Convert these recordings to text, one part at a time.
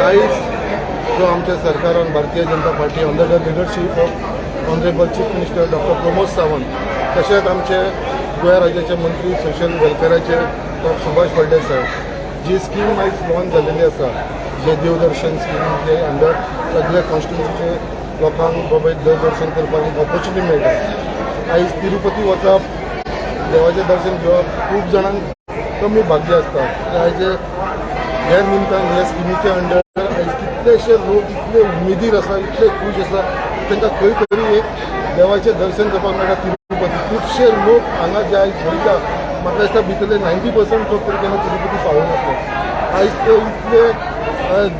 आयज जो आमच्या सरकारान, Bharatiya Janata party under the leadership of Honourable Chief Minister Doctor Pramod Sawant, तशेंच आमचे गोंया राज्याचे मंत्री सोशल वेलफेराचे डॉक्टर सुभाष फळदेसाय, जी स्कीम आयज लॉन्च जाल्लेली आसा, जे देवदर्शन स्कीम, जे अंडर सगळे कॉन्स्टिट्युन्सीचे लोकांक बाबा एक देवदर्शन करपाक एक ऑपॉर्च्युनिटी मेळटा. आयज तिरुपती वचप, देवाचें दर्शन घेवप खूब जाणांक कमी भाग्य आसता. ते आयज ह्या निमतान, ह्या स्किमीच्या अंडर आयज कितलेशे लोक इतले उमेदीर आसा, इतले खूश आसा, तांकां खंय तरी एक देवाचें दर्शन करपाक मेळटा तिरुपती. खुबशे लोक हांगा जे आयज वयता, म्हाका दिसता भितरले 90% लोक तरी केन्ना तिरुपती पावूंक नासले. आयज ते इतले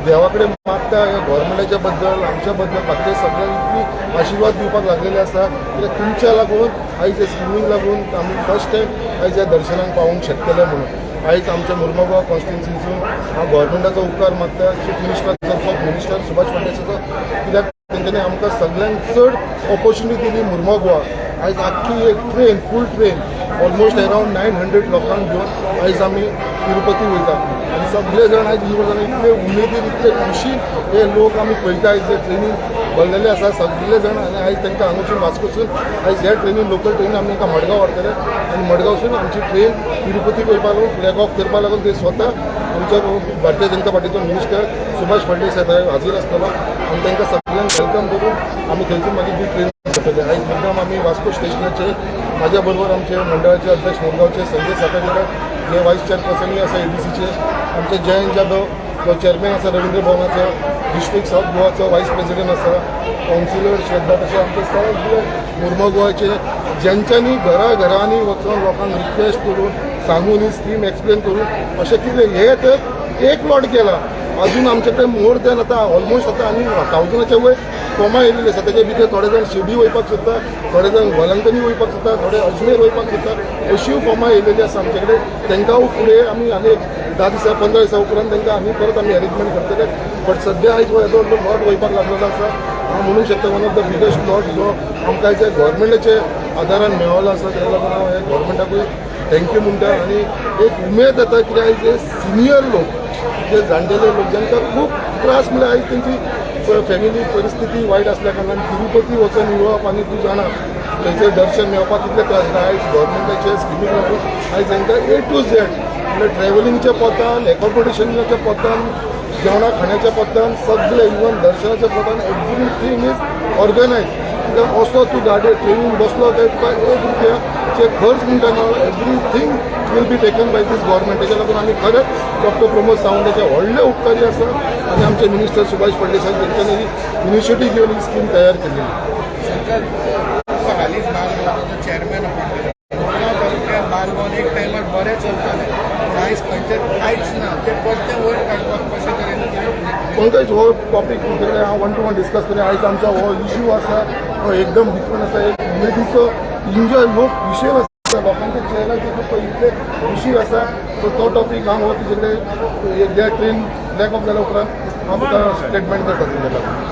देवा कडेन मागता, ह्या गव्हर्मेंटाच्या बद्दल, आमच्या बद्दल, बाकीच्या सगळ्यांक इतली आशिर्वाद दिवपाक लागलेले आसा, कित्याक तुमच्या लागून आयज ह्या स्किमीक लागून आमी फर्स्ट टायम आयज ह्या दर्शनाक पावूंक शकतले म्हणून. आयज आमच्या मुर्मगांव कॉन्स्टिट्युन्सीसून हांव गव्हर्मेंटाचो उपकार मागता, चीफ मिनिस्टराचो, मिनिस्टर सुभाष फळदेसाचो, कित्याक तेंच्यांनी आमकां सगळ्यांक चड ऑपॉर्च्युनिटी दिली. मुर्मो गोवा आयज आख्खी एक train, full train, almost around 900 लोकांक घेवन आयज आमी तिरुपती वयता आनी सगळे जाण आयज ही जाण इतले उमेदीन, इतले खुशीन हे लोक आमी पळयता. आयज जे ट्रेनीन भरलेले आसा सगळे जाण आनी आयज तांकां हांगासून, वास्कोसून आयज ह्या ट्रेनीन, लोकल ट्रेनीन आमी तांकां मडगांव व्हरतले आनी मडगांवसून आमची ट्रेन तिरुपतीक वयपा लागून, फ्लॅग ऑफ करपा लागून ते स्वता आमच्या भारतीय जनता पार्टीचो मिनिस्टर सुभाष फळदेसाय हाजीर आसतलो आनी तांकां सगळ्यांक welcome करून आमी थंयसून मागीर ती ट्रेन जातली. आयज मुद्दाम आमी वास्को स्टेशनाचेर, म्हाज्या बरोबर आमचे मंडळाचे अध्यक्ष मुरगांवचे संजय सातारकर, जे वायस चेअरपर्सनूय आसा एडीसीचे, आमचे जयंत जाधव जो चेअरमॅन आसा रवींद्र भवनाचो, डिस्ट्रिक्ट सावथ गोवाचो वायस प्रेसिडेंट आसा, कावन्सिलर श्रद्धा, तशें आमचे सगळे मुर्मो गोवाचे ज्यांच्यांनी घरा घरांनी वचून लोकांक रिक्वेस्ट करून, सांगून, ही स्कीम एक्सप्लेन करून अशें कितें हे तर एक लॉट केला. अजून आमचे कडेन मोर दॅन आतां ऑलमोस्ट आतां आनी थावजंडाच्या वयर फॉर्मां येयलेली आसा. तेच्या भितर थोडे जाण शिर्डी वयपाक सोदता, थोडे जाण वेलंकनी वयपाक सोदता, थोडे अजमेर वयपाक सोदता. अश्यो फॉर्मां येयलेली आसा आमचे कडेन. तांकां फुडें आमी आनी एक 10 दिसां, 15 दिसां उपरांत तांकां आमी परत आमी अरेंजमेंट करतले. बट सद्या आयज हो येदो व्हडलो लॉट वयपाक लागलेलो आसा. हांव म्हणूंक शकता, one of the biggest lot जो आमकां आयज गव्हर्मेंटाचे आदारान मेळ्ळो आसा. तेका लागून हांव हे गव्हर्मेंटाकूय thank you म्हणटा आनी एक उमेद येता, कित्याक आयज हे सिनियर लोक, जे जाणटेले लोक, जांकां खूब त्रास, म्हणल्यार आयज तेंची फॅमिली परिस्थिती वायट आसल्या कारणान तिरुपती वचून येवप आनी तूं जाणा थंयसर दर्शन मेळपाक कितले त्रास जाता. आयज गव्हर्मेंटाचे स्किमीक लागून आयज तांकां ए टू झेड, म्हणल्यार ट्रॅव्हलिंगच्या पोतान, एकोमोडेशनाच्या पोतान, जेवणा खाण्याच्या पोतान, सगळे, इवन दर्शनाच्या पोतान, एवरीथींग is organise. कित्याक असो तूं गाडये ट्रेनीन बसलो काय तुका एक रुपयाचे खर्च म्हणटा ना. Everything will be taken by this government. तेच्या लागून आमी खरेंच डॉक्टर प्रमोद सावंताचे व्हडले उपकारी आसा आनी आमचे मिनिस्टर सुभाष फळदेसाय, तेंच्यांनी ही इनिशिएटीव घेवन ही स्कीम तयार केलेली. तुका हालींच बालभवनाचो चेअरमॅन अपॉयंट केला. मुरगांव तालुक्यात बालभवन एक टायमार बरें चलतालें, पूण आयज खंयचें कांयच ना. तें परतें वयर काडपाक कशें तरेन कितें? पंकज, हो टॉपीक तुमचे कडेन हांव वन टू वन डिस्कस करूं. आयज आमचो हो इशू आसा हो एकदम डिफरंट आसा. एक उमेदीचो एन्जॉय, लोक खुशयेन आसा, लोकांच्या चेहऱ्याचेर तुका इतले खुशी आसा. सो तो टॉपीक हांव हो तुजे कडेन एक ट्रेन फ्लॅग ऑफ जाल्या उपरांत हांव तुका स्टेटमेंट करता तुमच्या लागून.